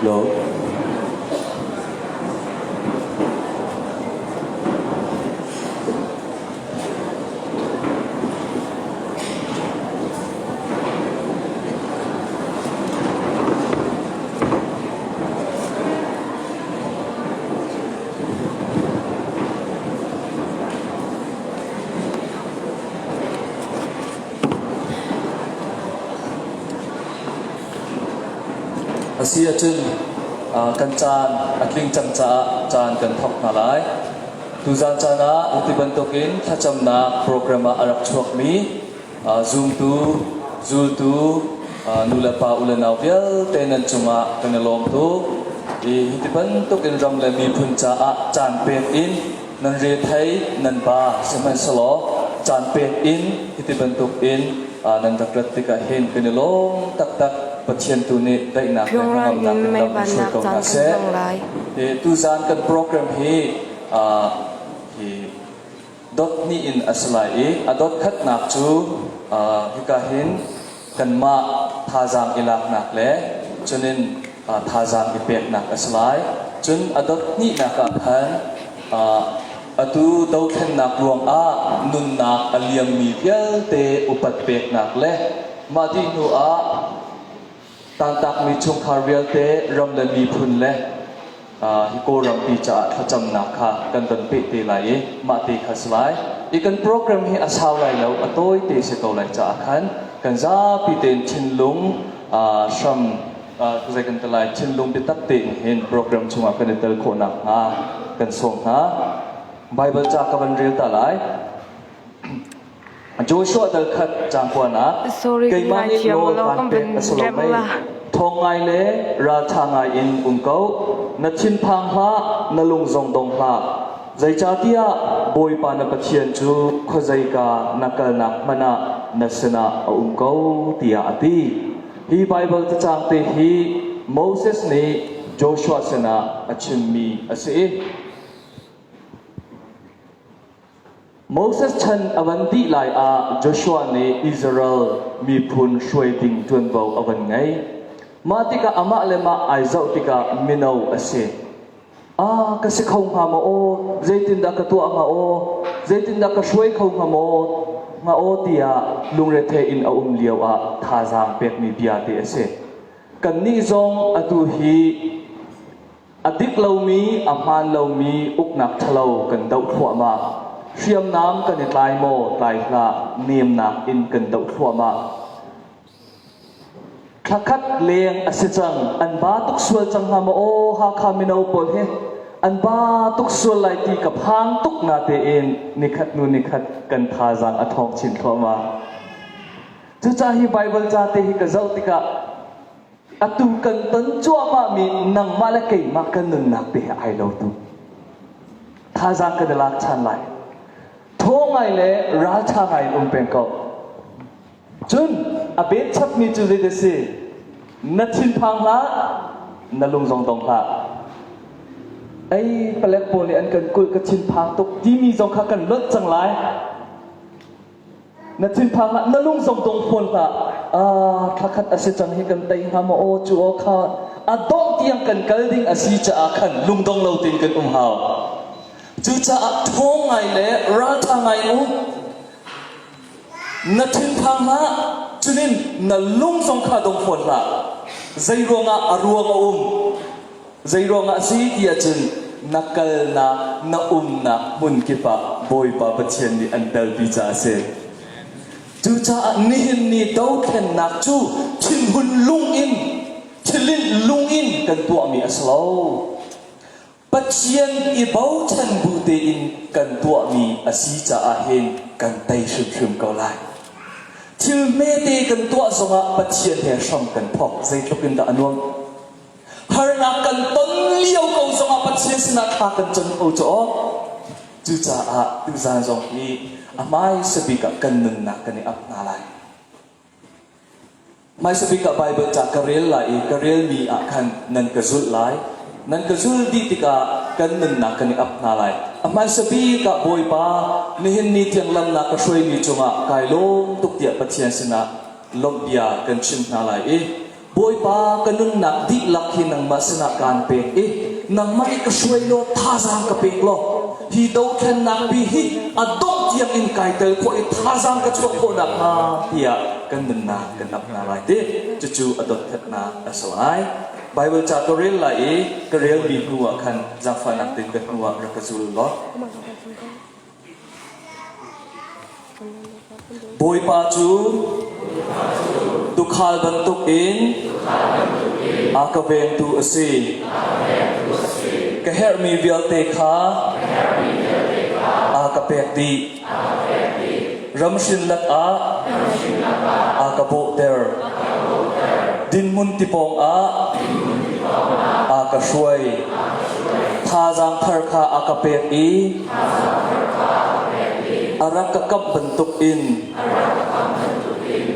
Lo. A si ahcun kan caan a tling cang caah caan kan thawk hna lai. Tuzaan caan ah hiti bantukin thlacamnak program ah a rak chuakmi zumtu, zultu, nulepa ulenau vialte nan cungah kan i lawm tuk. I hiti bantukin ram le miphun caah caan pek in nan rethei nan ba sihmanhsehlaw caan pek in hiti bantukin nan rak rat tikah hin kan i lawm taktak. Pathian tu nih daihnak le hnangamnak in lam in hruai ko hna seh. Tuzaan kan program hi hi dot hnih in a si lai i a dot khatnak cu hika hin kanmah thazaang i laknak le cunin thazaang i peknak a si lai. Cun a dot hnihnak ah khan atu dothlennak ruangah nunnak a liammi vialte upat peknak le mah dih hnu ah tantakmi chungkhar vialte ram le miphun le hi Kawlrampi caah thlacamnak kha kan don peh te lai i mah te kha si lai. I kan program hi a sau lai lo, a tawi te si ko lai caah khan kan zapi tein thinlung hram zei kan ti lai thinlung biatak tein hin program chungah kan i tel khawh nakhnga kan sawm hna. Bible ca ka van rel ta lai. Joshua dal khat caang kuanak Sorry, keimah nih ngaithiam nawl law kaan kan pek van a si lo rem mei la. thawng ngai le ralṭha ngai in um ko na thinphang hlah na lung zong dong hlah zeicahtiah Bawipa na Pathian cu khuazeika na kalnak hmanh ah na sinah a um ko tiah a ti hi Baibal cacang te hi Moses nih Joshua sinah a chimmi a si i Moses chan a van dih lai ah Joshua nih Israel miphun hruai ding ṭuanvo a van ngei. Mah tikah amah le mah ai zoh tikah mino a si. Ah, ka si kho hnga maw aw? Zeitindah ka tuah hnga aw? Zeitindah ka hruai kho hnga maw? Hnga aw tiah lungrethei in a um lio ah thazaang pekmi bia te a si. Kannih zong atu hi A dik lomi, a hmaan lomi uknak ṭhalo kan doh thluahmah. Hriamnam kan i tlai maw, tlai hlah, nemnak in kan doh thluahmah. Thlakhat leng a si cang, an ba tuk sual cang hnga maw aw Hakha mino pawl hi an ba tuk sual lai ti ka phang tuk na tein nikhat hnu nikhat kan thazaang a ṭhawng chin thluahmah. Cucaah hi Baibal ca te hi ka zoh tikah Atu kan ton cuahmahmi nangmah le keimah kan nunnak te he ai lo tu. Thazaang kan i lak ṭhan lai. Thaw ngai le ralṭha ngai in um peng ko. Cun a bet chapmi cu zei si? Na thinphang hlah, na lung zong dong hlah. Ei, palek pawl nih an kan kulh ka thinphang tuk timi zong kha kan lonh cang lai. Na thinphang hlah, na lung zong dong fawn hlah. Ah, thlakhat a si cang hi kan tei hnga maw aw cu aw kha a dongh tiang kan kal ding a si caah khan lungdong lo tein kan um hau. Cucaah ṭhawng ngai le ralṭha ngai u. Na thinphang hlah, cunin na lung zong kha dong fawn hlah. Zei ruangah a ruang a um? Zei ruangah a si ti ahcun na kalnak, na umnak hmun kip ah Bawipa Pathian nih an telpi caah a si. Cucaah nihin ni dothlennak cu thinhun lung in, thilinh lung in kan tuahmi a si lo. Pathian i bochan bu tein kan tuahmi a si caah hin kan tei hrimhrim ko lai. Thil hmete kan tuah zongah Pathian he hram kan thawk. Zeitluk in dah a nuamh. Harnak kan ton lio ko zongah Pathian sinah thla kan cam ko cu aw. Cucaah tuzaan zong hi a hmaisa bik ah kan nunnak kan i ap hna lai. Hmaisa bik ah Baibal ca ka rel lai i ka relmi ah khan nan ka zulh lai. Nan ka zul dih tikah kan nunnak kan i ap hna lai. A hmaisa bik ah Bawipa, nihin ni tiang lam na ka hruaimi cungah kai lawm tuk tiah Pathian sinah lawmh bia kan chim hna lai i. Bawipa ka nunnak dihlak hi nangmah sinah kaan pek i nangmah nih ka hruai law thazaang ka pek law hi dothlennak pi hi a dongh tiang in kai tel khawh i thazaang ka chuah khawh nakhnga tiah kan nunnak kan ap hna lai ti. Cucu a dotthatnak a si lai. Bible ca ka rel lai i ka relmi hnu ah khan zaangfahnak tein ka hnu ah rak ka zul law. Bawipa cu tuukhal bantukin a ka vengtu a si. Ka herhmi vialte kha a ka pek dih. Ramhrin lakah a ka bawhter. Dinhmun tipawng ah a ka hruai. Thazaang thar kha a ka pek i A rak ka kamh bantukin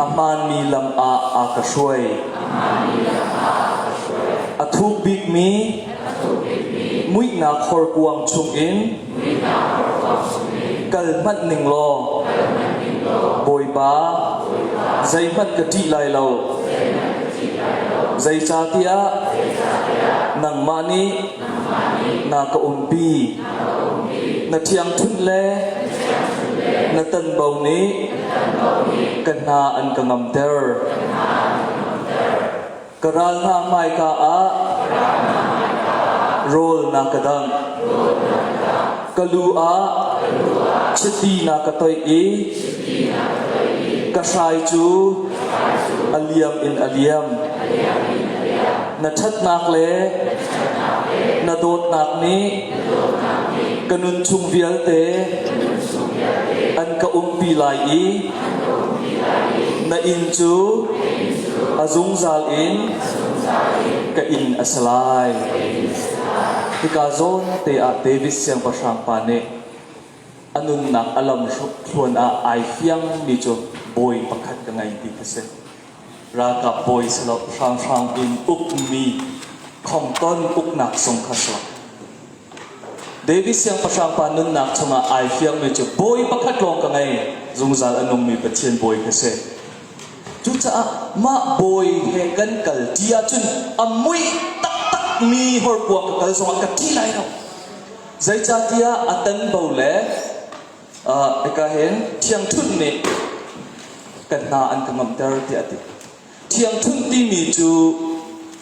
a hmaanmi lam ah a ka hruai. A thuk bikmi muihnak horkuang chungin kal hmanh ning law Bawipa, zeihmanh ka ṭih lai lo. Zeicahtiah nangmah nih na ka umpi. Na ṭhiangṭhunh le na tanbo nih ka hna an ka ngamter. Ka ral hna hmaika ah rawl na ka dangh. Ka lu ah chiti na ka toih i ka hrai cu a liam in a liam. Na ṭhatnak le na dawtnak nih ka nunchung vialte an ka umpi lai i na inn cu a zungzal in ka inn a si lai. Hika zawn te ah David siangpahrang pa nih a nunnak a lam thluan ah ai fiangmi cu bawi pakhat ka ngei ti kha si. Ralkap bawi si lo, hramhram in ukmi khongton uknak sung kha si lo. David siangpahrang pa nunnak chungah ai fiangmi cu bawi pakhat lawng ka ngei, zungzal a nungmi Pathian bawi ka si. Cucaah mah bawi he kan kal ṭi ahcun a mui taktakmi horkuang ka kal zongah ka ṭi lai lo. Zeicahtiah a tanbo le Hika hin thiangṭhunh nih kan hna an ka ngamhter tiah a ti. Thiangṭhunh timi cu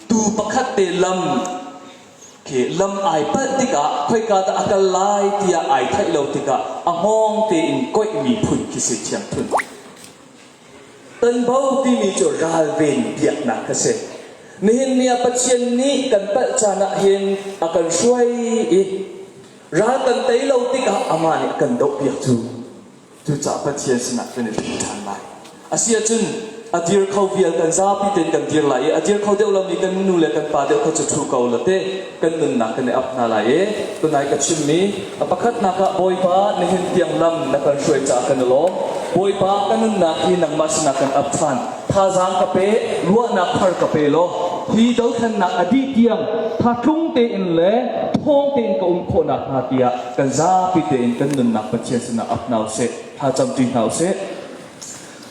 tuu pakhat te lam khi lam ai palh tikah khoika dah a kal lai tiah ai theih lo tikah a hngawng tein koihmi phun khi si thiangṭhunh. Tanbo timi cu ralven biaknak a si. Nihin ni ah Pathian nih kan palh caan ah hin a kan hruai i ral kan tei lo tikah amah nih a kan dohpiak cu. Cucaah Pathian sinah kan i ṭhen ṭhan lai. Asi ahcun a dir kho vial kan zapi tein kan dir lai i a dir kho deuh lomi kan nu le kan pa deuh kha cu ṭhu ko la te kan nunnak kan i ap hna lai i tunai ka chimmi a pakhatnak ah Bawipa nihin tiang lam na kan hruai caah kan i lawm. Bawipa ka nunnak hi nangmah sinah kan ap ṭhan. Thazaang ka pe, ruahnak thar ka pe law hi dothlennak a dih tiang tha tlung tein le ṭhawng tein ka um khawh nakhnga tiah kan zapi tein kan nunnak Pathian sinah ap hna usih, tha camṭi hna usih.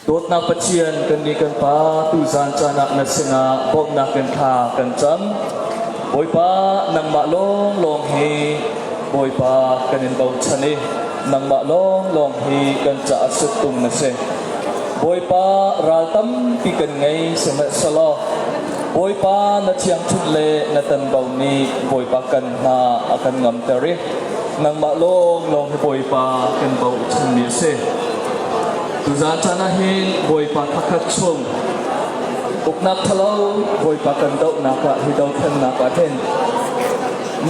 Dawtnak Pathian, kannih kan Pa, tuzan caan ah na sinah bawmhnak in thla kan cam. Bawipa, nangmah lawnglawng hi Bawipa kan in bochan i nangmah lawnglawng hi kan caah suttung na si. Bawipa, ral tampi kan ngei sihmanhsehlaw Bawipa na thiangṭhunh le na tanbo nih Bawipa kan hna a kan ngamter i nangmah lawnglawng hi Bawipa kan bochanmi a si. Tuzaan caan ah hin Bawipa thakhat chung uknak thalo Bawipa kan dohnak ah hi dothlennak ah hin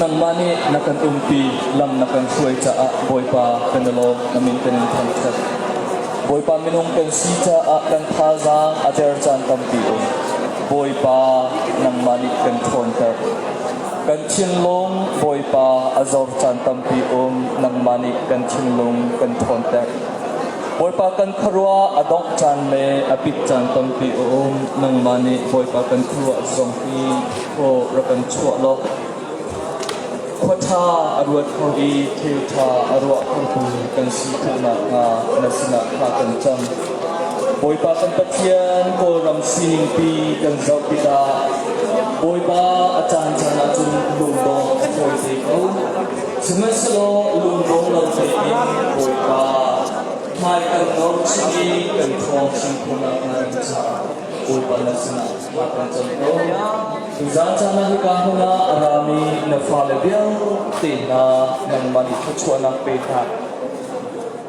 nangmah nih na kan umpi lam na kan hruai caah Bawipa kan i lawm na min kan in thangthat. Bawipa minung kan si caah kan thazaang a der caan tampi um. Bawipa nangmah nih kan ṭhawnter. Kan thinlung Bawipa a zor caan tampi um nangmah nih kan thinlung kan ṭhawnter. Bawipa kan khuaruah a dongh caan le a pit caan tampi a um. Nangmah nih Bawipa kan khuaruah zong hi thaw rak kan chuah law khua ṭha a ruat kho i thil ṭha a ruah khotu kan si khawh nakhnga na sinah thla kan cam. Bawipa kan Pathian Kawlram sining pi kan zoh tikah Bawipa a caan caan ahcun lungdong a fawi te ko. Sihmanhsehlaw lungdong lo tein Bawipa hmai kan ngor chin i kan ṭhawng chin khawhnak hnga ding caah Bawipa na sinah thla kan cam ko. Tuzaan caan ah hika hmun ah a rami na fale vialte hna nangmah nih thluachuahnak pe hna.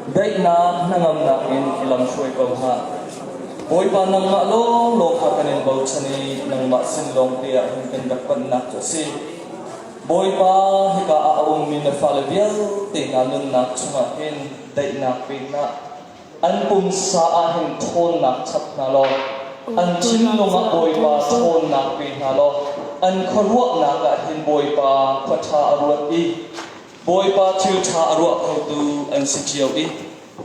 Daihnak hnangamnak in lamhruai ko hna. Bawipa nangmah lawnglawng kha kan in bochan i nangmah sin lawngte ah hin kan rak panhnak cu a si. Bawipa, hika ah a ummi na fale vialte hna nunnak chungah hin daihnak pe hna. An pumsa ah hin ṭhawnnak chap hna law, an thinlung ah Bawipa ṭhawnnak pe hna law, an khuaruahnak ah hin Bawipa khua ṭha a ruat i Bawipa thil ṭha a ruah khotu an si cio i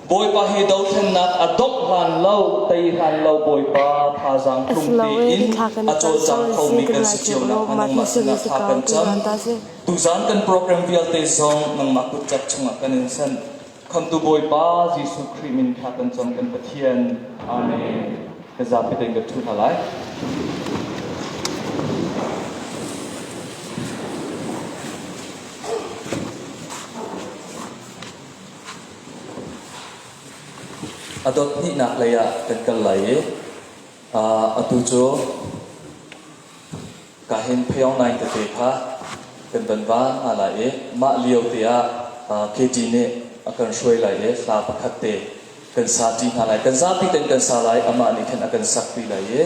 Bawipa hi dothlennak a dongh hlan lo tei hlan lo Bawipa thazaang tlung tein a cawlcang khomi kan si cio nakhnga nangmah sinah thla kan cam. Tuzaan kan program vialte zong nangmah kutcak chungah kan in sanh. Khamtu Bawipa Jesuh Khrih min thla kan cam kan Pathian. Amen. Ka zapi tein ka ṭhu hna lai. A dot hnihnak lei ah kan kal lai i atu cu kahin Pheong Naing tete kha kan van va hna lai i mah lio te ah KT nih a kan hruai lai i hla pakhat te kan sa ṭi hna lai. Kan zapi ten kan sa lai, amah nih khan a kan sakpi lai i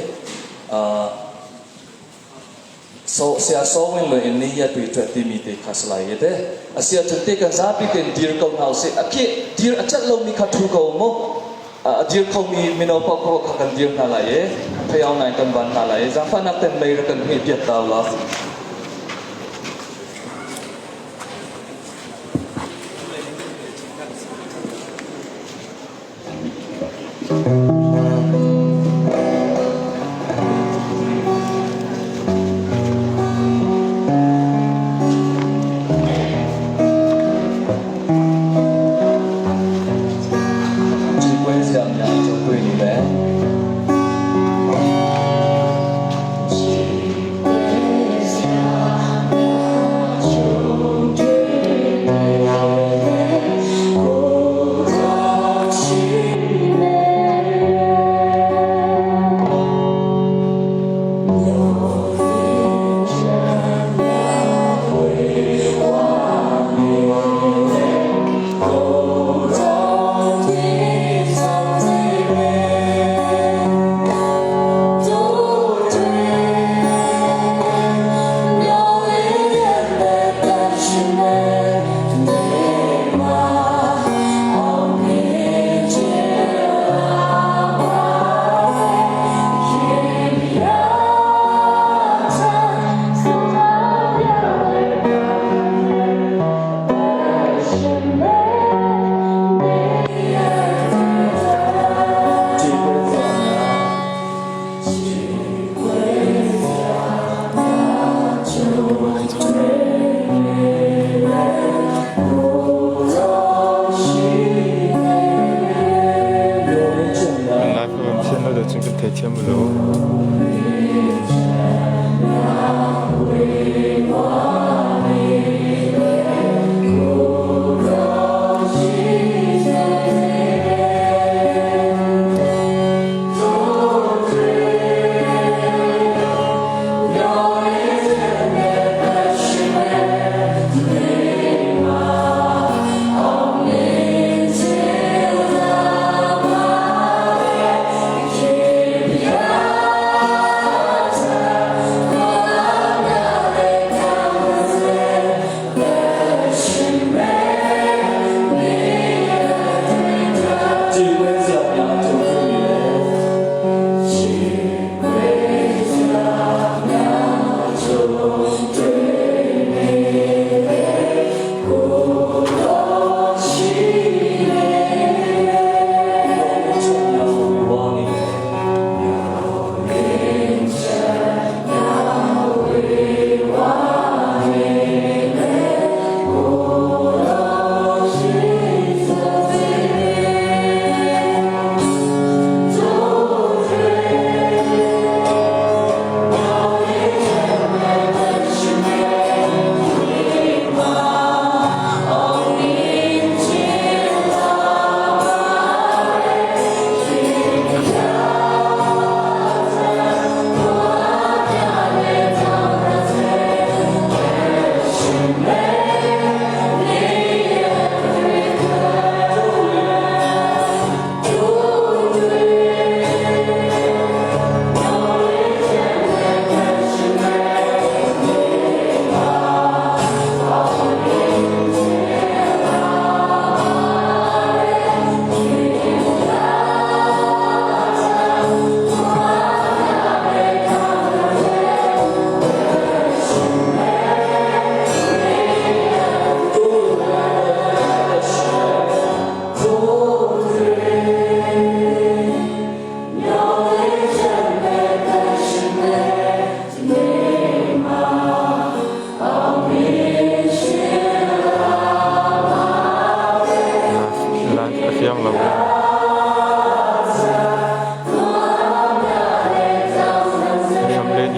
So sia sawng in in ni ya tui tuat timi te kha salai ye te asia cun te kan zapi ten dir ko hna usih a khi dir a cat lomi kha thu ko mu a dir khomi mino paoh ko kha kan dir hna lai e phei nai kan van hna lai e zaangfahnak ten mei ra kan hmeh piak tau la.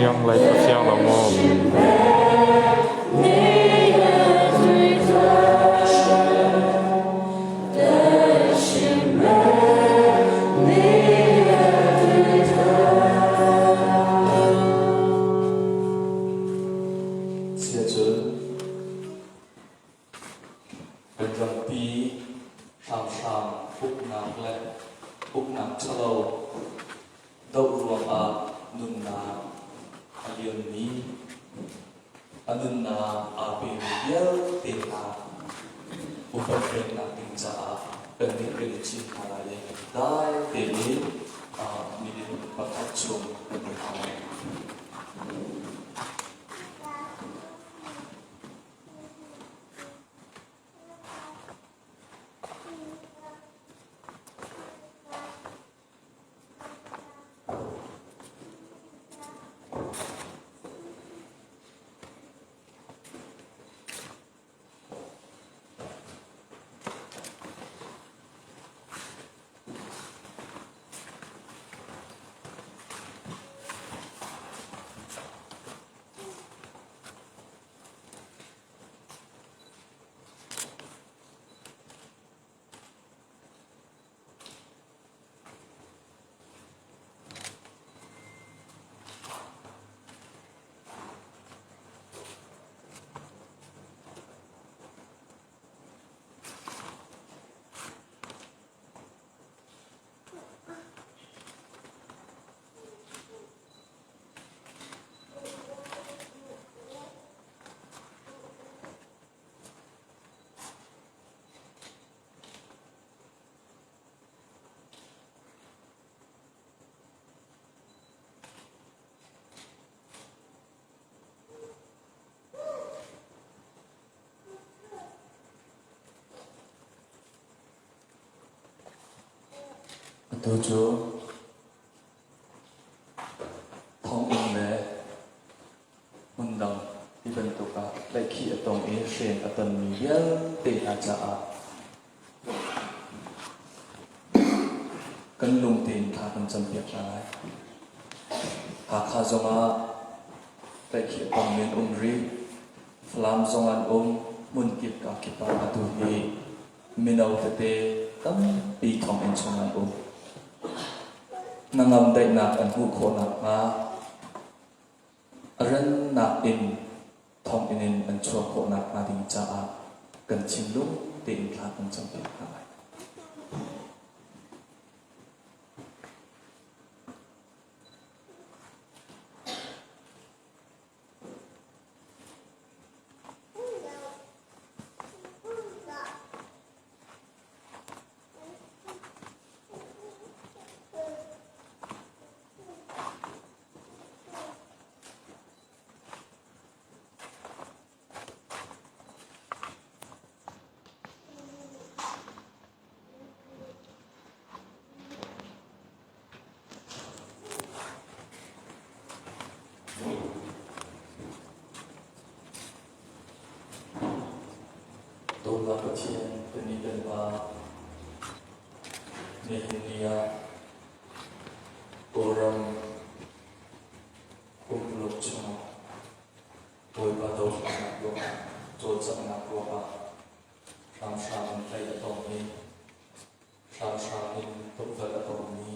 Fiang lai a fiang lo maw? Siacun kan rampi hramhram uknak le uknak ṭhalo doh ruangah nunnak a liammi, a nunnak aa pemi vialte hna upat peknak ding caah kannih kan i thim hna lai i dai tein minute pakhat chung kan i hna lai. Atu cu thonginn le hmundang ti bantuk ah tlaihkhih a tong i hren a tonmi vialte hna caah kan lung tein thla kan campiak hna lai. Hakha zongah tlaihkhih a tongmi an um rih. Falam zong an um. Hmunkip kakip ah atu hi mino tete tampi thonginn chung an um. Hnangam daihnak an hmuh khawh nakhnga a rannak in thonginn in an chuah khawh nakhnga ding caah kan thinlung tein thla kan campiak hna lai. Dawtnak Pathian kan i kan Pa, nihin ni ah Kawlram pumpuluk chungah Bawipa dothlatnak ruangah cawlcanghnak ruangah hramhram in tlaih a tongmi, hramhram in tukvelh a tongmi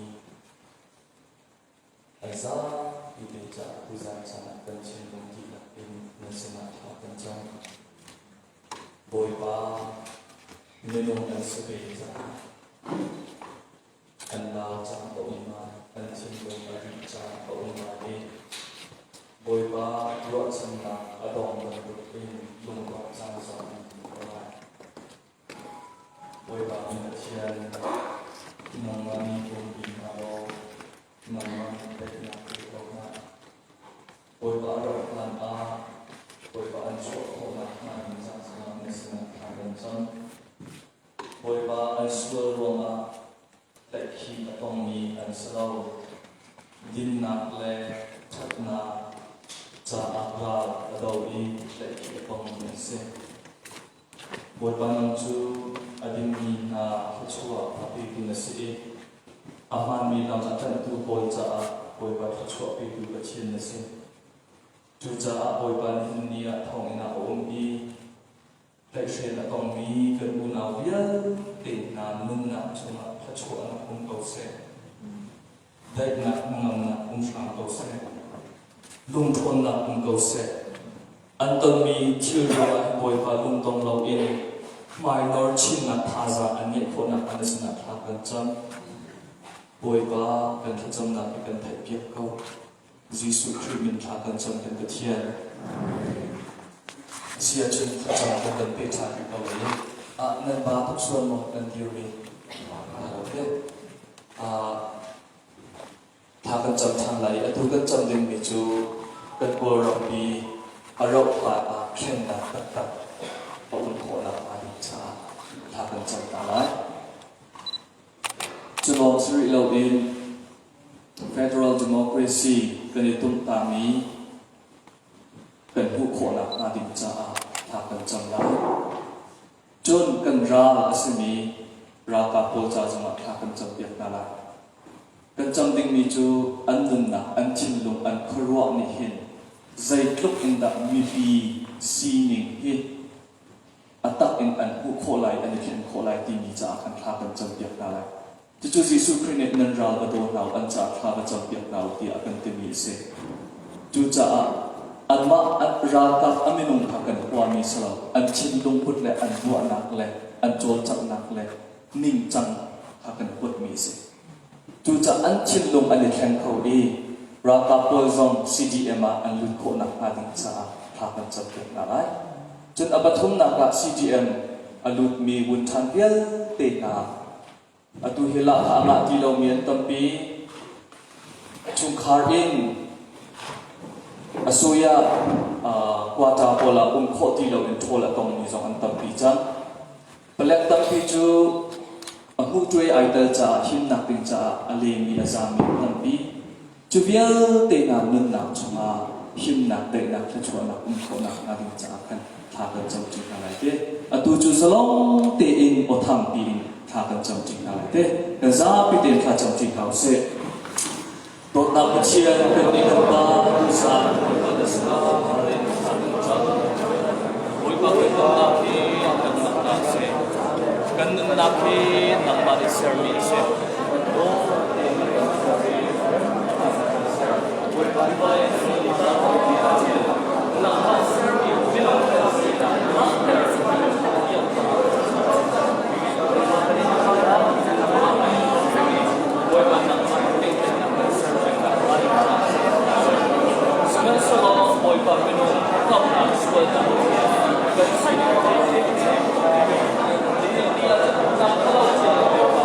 an zapi te caah tuzaan caan ah kan thinlung dihlak in na sinah thla kan cam. Bawipa, minung an si ve caah an lau caan a um lai, an thinlung a rih caan a um lai i Bawipa ruahchannak a dong bantuk in lungdongh caan zong an hmu ko lai. Bawipa min Pathian, nangmah nih umpi hna law nangmah nih daihnak pe ko hna. Bawipa rak hlan ah Bawipa an chuah khawh nakhnga ding ca zongah na sinah thla kan cam. Bawipa an sual ruangah tlaihkhih a tongmi an si lo. Dinnak le ṭhatnak caah ral a do i tlaihkhih a tongmi an si. Bawipa nang cu a dingmi hna thluachuah a petu na si i a hmaanmi lam a ṭanhtu pawl caah Bawipa thluachuah petu Pathian na si. Cucaah Bawipa nihin ni ah thonginn ah a um i tlaihhrem a tongmi kan unau vialte hna nunnak chungah thluachuahnak um ko seh. Daihnak hnangamnak um hram ko seh. Lungṭhawnnak um ko seh. An tonmi thil ruangah Bawipa lungdong loin hmainor chinnak thazaang an ngeih khawhnak hnga na sinah thla kan cam. Bawipa kan thlacamnak hi kan theihpiak ko. Jesuh Khrih min thla kan cam kan Pathian. Si ahcun thlacam kan kan peh ṭhan rih ko i ah nan ba tuk sual maw nan dirmi? Okay. Thla kan cam ṭhan lai i atu kan cam dingmi cu kan Kawlrampi a rauh hlan ah thlennak taktak a um khawhnak hnga ding caah thla kan cam hna lai. Cu lawng si rih loin Federal Democracy kan i tumhtami kan hmuh khawhnak hnga ding caah thla kan cam lai. Cun kan ral a simi ralkap pawl ca zongah thla kan campiak hna lai. Kan cam dingmi cu an nunnak, an thinlung, an khuaruah nih hin zeitluk in dah mipi sining hi a tak in an hmuh khawh lai, an i thlen khawh lai timi caah khan thla kan campiak hna lai. Cucu Jesuh Khrih nih nan ral va daw hna u, an caah thla va campiak hna u tiah a kan timi a si. Cucaah anmah ralkap a minung kha kan huami si lo, an thinlungput le an ruahnak le an cawlcanghnak le ningcang kha kan huatmi a si. Cucaah an thinlung an i thleng kho i ralkap pawl zong CDM ah an lut khawh nakhnga ding caah thla kan campiak hna lai. Cun a pathumnak ah CDM a lutmi vunṭhan vialte hna atu hi lahkhah a ngah ti lomi an tampi. Chungkhar in a suya quata pawl ah um khawh ti loin ṭhawl a tongmi zong an tampi cang. Palek tampi cu a hmuhtuai ai tel caah himnak ding caah a lemi a zaammi an tampi. Cu vialte hna nunnak chungah himnak, daihnak, thluachuahnak um khawhnak hnga ding caah khan thla kan camṭi hna lai te. Atu cu zalong tein aw thangpi in thla kan camṭi hna lai te. Kan zapi tein thla camṭi hna usih. Dawtnak Pathian kan nih kan Pa tuzaan Bawipa na sinah in thla kan cam. Bawipa kan nunnak hi kan nunnak a si. Kan nunnak hi nangmah nih sermi a si. Dawt tein na kan ser i kan ser. Bawipa nangmah sermi minung kan sinak langhter Bawipa nangmah pehtlaihnak kan ser pengnak hnga ding caah Sihmanhsehlaw Bawipa minung hlauhnak sualnak kan sining ni ah cun nang thalo cia Bawipa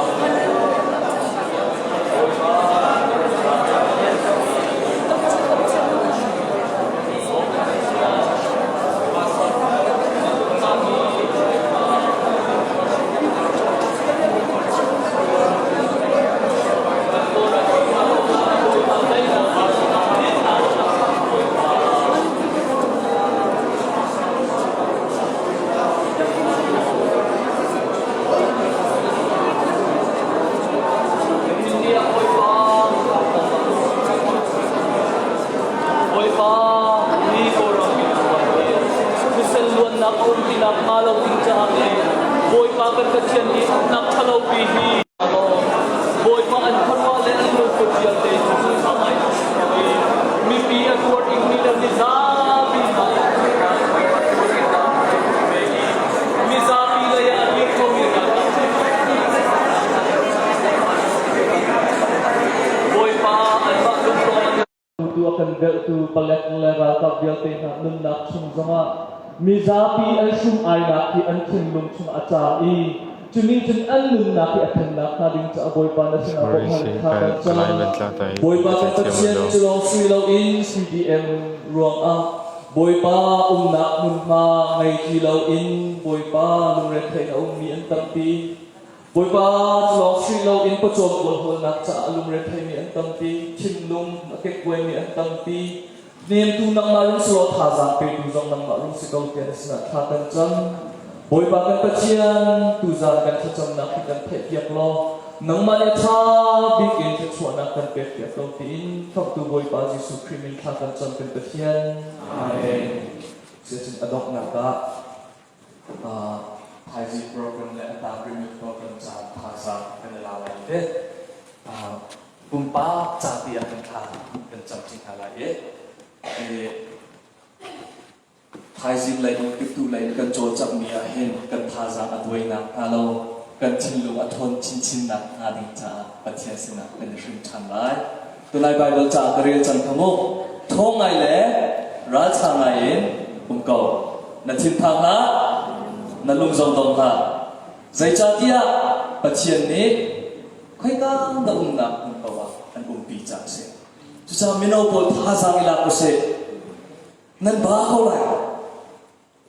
Bawipa, hi Kawlram mi thisen luannak a um ti nakhnga lo ding caah le Bawipa kan Pathian nih uknak ṭhalopi hi Bawipa an khuaruah le an lungput vialte cu a ngai i mipi a tuar dingmi le mizapi hna mizapi lei ah a dir khomi hna Bawipa anmah lunglawm an Tu a kan velhtu palek le ralkap vialte hna nunnak chung zongah mizapi an hrum ainak hi an thinlung chung a caam i cuning cun an nunnak hi a thennak hnga ding caah Bawipa na sinah bawmhhal kha kan cam. Bawipa kan Pathian cu lawng si loin CDM ruangah Bawipa umnak hmunhma ngei ti loin Bawipa lungretheih a ummi an tampi. Bawipa cu lawng si loin pawcawm kawlhawlnak caah lungretheimi an tampi, thinlung a kekkuaimi an tampi. Hnemtu nangmah rung si law thazaang petu zong nangmah rung si ko tiah na sinah thla kan cam. Bawipa kan Pathian, tuzaan kan thlacamnak hi kan theihpiak law, Nangmah nih ṭha bik in thluachuahnak kan pekpiak ko tiin Khamhtu Bawipa Jesuh Khrih min thla kan cam kan Pathian. Amen. Siacun a donghnak ah thaizing program le a tang rihmi program caan thazaang kan i la lai te. Pumpak ca ti ah kan thla kan cam ṭi hna lai i Thaizing lei in piktu lei in kan cawlcanghmi ah hin kan thazaang a duai nakhnga lo, kan thinlung a ṭhawn chinchin nakhnga ding caah Pathian sinah kan i hrim ṭhan lai. Tunai Baibal ca ka rel cang kha mu. Ṭhawng ngai le ralṭha ngai in um ko. Na thinphang hlah, na lung zong dong hlah. Zeicahtiah Pathian nih khoika na umnak hmun paoh ah an umpi caah a si. Cucaah mino pawl thazaang i lak usih. Nan ba ko lai.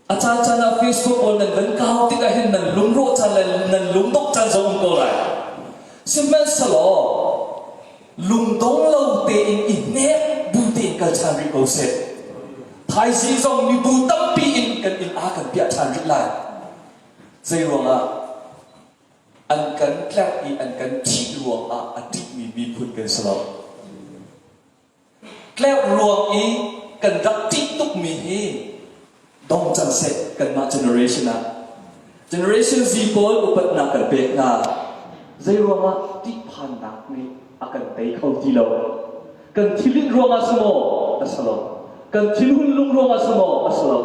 A caan caan ah Facebook pawl nan van kau tikah hin nan lungrawh caan le nan lungdongh caan zong um ko lai. Sihmanhsehlaw lungdong lo tein i hnek bu tein kal ṭhan rih ko seh. Thaizing zong mibu tampi in kan inn aa kan piah ṭhan rih lai. Zei ruangah an kan tlerh i an kan ṭhih ruangah a ṭihmi miphun kan si lo. Tleuh ruang i kan rak ṭih tukmi hi dong cang seh kanmah generation ah. Generation Z pawl upatnak kan pek hna. Zei ruangah ṭihphannak nih a kan tei kho ti lo. Kan thilin ruangah si maw? A si lo. Kan thinhun lung ruangah si maw? A si lo.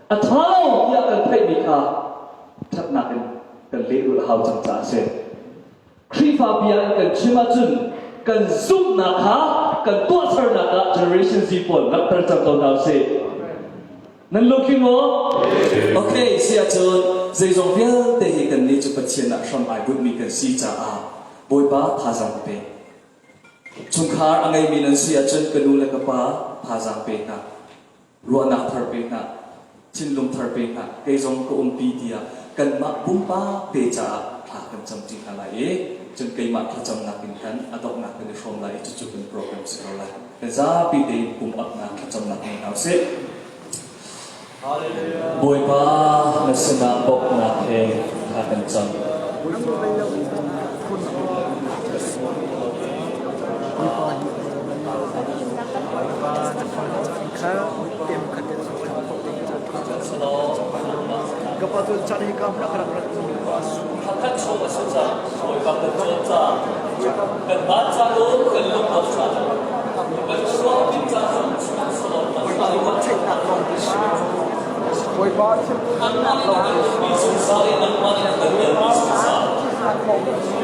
A ṭha lo tiah kan theihmi kha ṭhatnak in kan lehrulh a hau cang caah a si. Khrihfa bia in kan chim ahcun kan zumhnak kha kan tuahsernak ah Generation Z pawl langhter cang ko hna usih. Nan lungtling maw? Okay, si ahcun zeizong vialte hi kannih cu Pathian ah hram ai bunhmi kan si caah Bawipa thazaang pe. Chungkhar a ngeimi nan si ahcun ka nu le ka pa thazaang pe hna. Ruahnak thar pe hna, thinlung thar pe hna, kei zong ka umpi tiah kanmah pumpak te caah thla kan camṭi hna lai i cun keimah thlacamnak in khan a donghnak kan i hrawm lai i cucu kan program si ko lai. Kan zapi tein pum apnak thlacamnak ngei hna usih. Bawipa na sinah bawmhnak he thla kan cam. Hakhat chung a si ca, Bawipa kan cawn ca, kan baat ca lo, kan lungdong ca, kan sual ding ca zong zungzal i nangmah nih na kan delmi zungzal.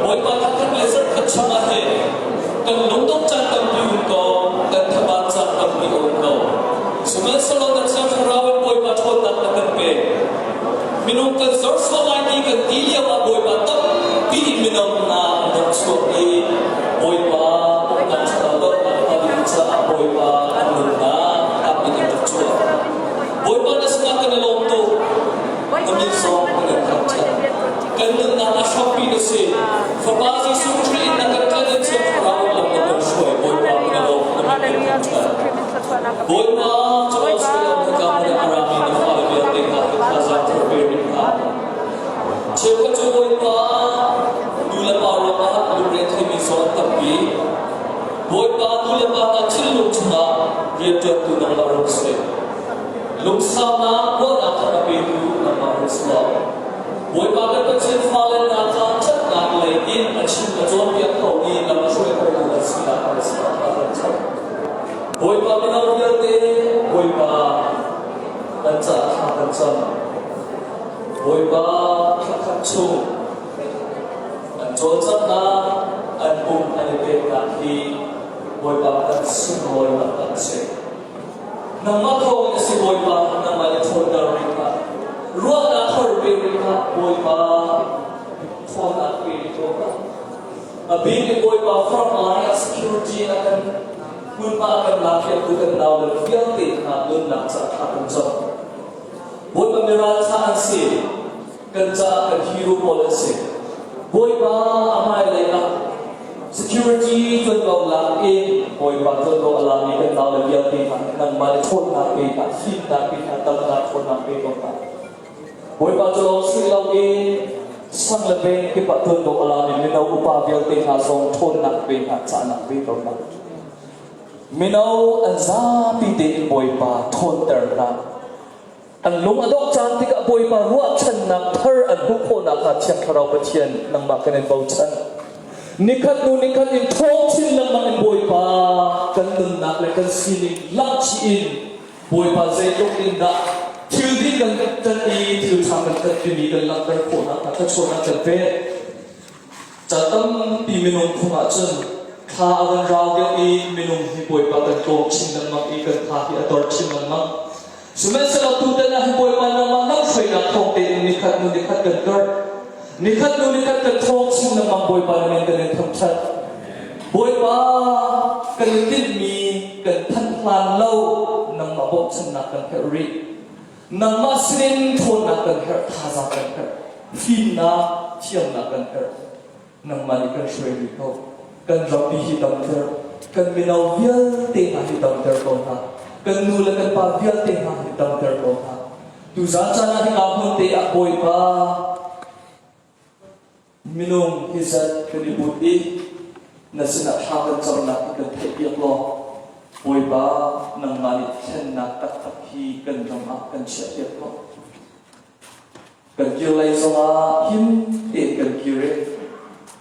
Bawipa thangṭhat le zarhkhat chungah hin kan lungdongh caan tampi um ko, kan thabat caan tampi a um ko. Sihmanhsehlaw na Thiang Thlarau in Bawipa ṭhawnnak na kan pek. Minung kan zor sual lai ti kan ti lio ah Bawipa tampi in mino hna an rak chuak i Bawipa uknak ṭhalo donghnak hnga ding caah Bawipa an nunnak tam in an rak chuak. Bawipa na sinah kan i lawm tuk. Na min zong kan in thangṭhat. Kan nunnak a hrampi na si. Fapa Jesuh Khrih in na kan tlanh i Thiang Thlarau in lam na kan hruai. Bawipa kan i lawm. Na min kan thangṭhat. Bawipa, cu Australia hmunka hmun ah a rami na fale vialte hna hi thazaang thar pe rih hna. Cheukhat cu Bawipa nu le pa ruangah lungre theimi zaw an tampi. Bawipa nu le pa hna thinlung chungah rianṭuantu nangmah rung si. Lungsaunak ruahnak thar a petu nangmah rung si law. Bawipa kan Pathian fale hna kha ṭhatnak lei in a chim a cawnpiak khomi lam a hruai khotu an sinak an si kha kan ṭhat. Bawipa mino vialte Bawipa kan caah thla kan cam. Bawipa thlakhat chung an cawlcanghnak, an pum an i peknak hi Bawipa kan sunglawi taktak a si. Nangmah thawngin a si Bawipa, nangmah nih ṭhawnter rih hlah. Ruahnak thar pe rih hlah, Bawipa ṭhawnnak pe rih ko hlah. A bik in Bawipa front line ah security a kan hmunhma a kan lakpiaktu kan naule vialte hna nunnak caah thla kan cam. Bawipa miralṭha an si. Kan caah kan hero pawl an si. Bawipa a hmailei ah security ṭuanvo lak in Bawipa ṭuanvo a lami kan naule vialte hna nangmah le ṭhawnnak pe hna, fimnak pe hna, damnak ṭhawnnak pe ko hna. Bawipa cu lawng si loin Sang le veng kip ah tuanvo a lami mino upa vialte hna zong ṭhawnnak pe hna, cahnak pe ko hna. Mino an zapi tein Bawipa ṭhawnter hna. An lung a dongh caan tikah Bawipa ruahchannak thar an hmuh khawh nakhnga Thiang Thlarau Pathian nangmah kan in bochan. Nikhat hnu nikhat in ṭhawng chin lengmang in Bawipa kan nunnak le kan sining langh chih in Bawipa zeitluk in dah thil ding kan ṭanh i thil ṭha kan ṭanh timi kan langhter khawh nakhnga thluachuahnak kan pek. Ca tampi minung phung ahcun thla a van rau deuh i minung hi Bawipa kan tlawm chin lengmang i kan tha hi a dor chin lengmang. Sihmanhsehlaw tutan ah hi Bawipa nangmah lamhruainak thawng tein nikhat hnu nikhat kan karh. Nikhat hnu nikhat kan ṭhawng chin lengmang Bawipa na min kan in thangṭhat. Bawipa kan i tinhmi kan phanh hlan lo nangmah bawmchannak kan herh rih. Nangmah sinin ṭhawnnak kan herh, thazaang kan herh, fimnak, thiamnak kan herh. Nangmah nih kan hruai rih ko. Kan rampi hi damter, kan mino vialte hna hi damter ko hna. Kan nu le kan pa vialte hna hi damter ko hna. Tuzaan caan ah hika hmun te ah Bawipa Minung hi zat kan i but i na sinah thla kan camnak hi kan theihpiak law Bawipa nangmah nih thlennak taktak hi kan ram ah kan chiahpiak ko. Kan kir lei zongah him tein kan kir i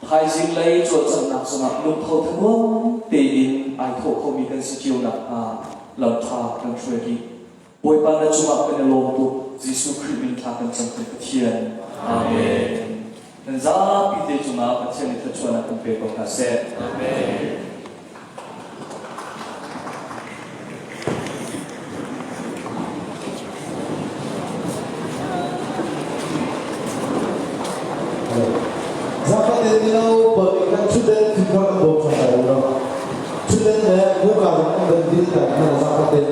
thaizing lei cawlcanghnak zongah lungtho thanuam tein ai thawh khomi kan si cio nakhnga lam ṭha kan hruai rih. Bawipa na cungah kan i lawm tuk. Jesuh Khrih min thla kan cam kan Pathian. Amen. Nan zapi te cungah Pathian nih thluachuahnak kan pe ko hna seh. Amen. Zafatin mino pawl kan thutden thutkhar an bawm hna lo. Thutden le muka an ban dil ta hna zafatin.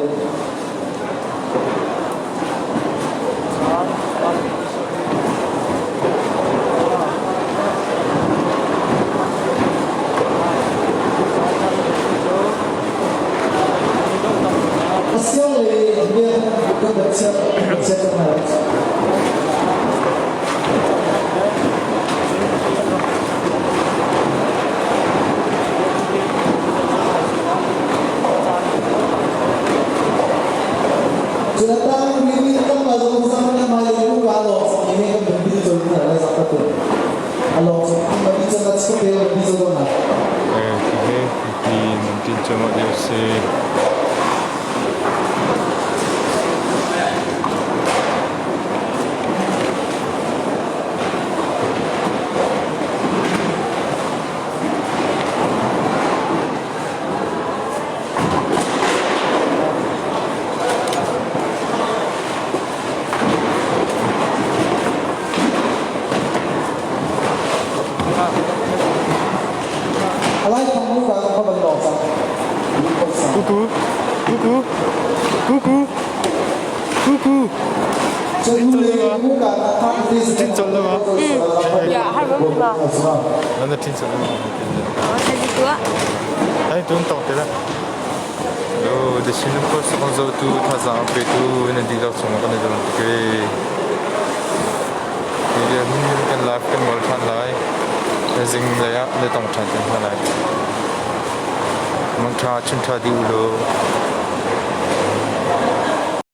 Asiang lei bia kan chiat chiat hna. Jonathan Willi kan ma zong sang na mai ku ka lo sa ni he kan bi chon na la sak tu alo sa ma bi chon na chke bi chon na. He ti nan tin chama deu se. Alai thang mu ka ka ban dong sang. Kuku kuku kuku kuku. Tin chol lo ma? Ya, har ba ma. Nan tin chol lo ma. Ai tun tong te la. Lo the shin ko sa kon zo tu tha zang pe tu na di lo chung kan dong ke. Ni hin kan live kan ngol than lai. Zing lai ah na tong than te hna lai. Mang tha chun tha di u lo.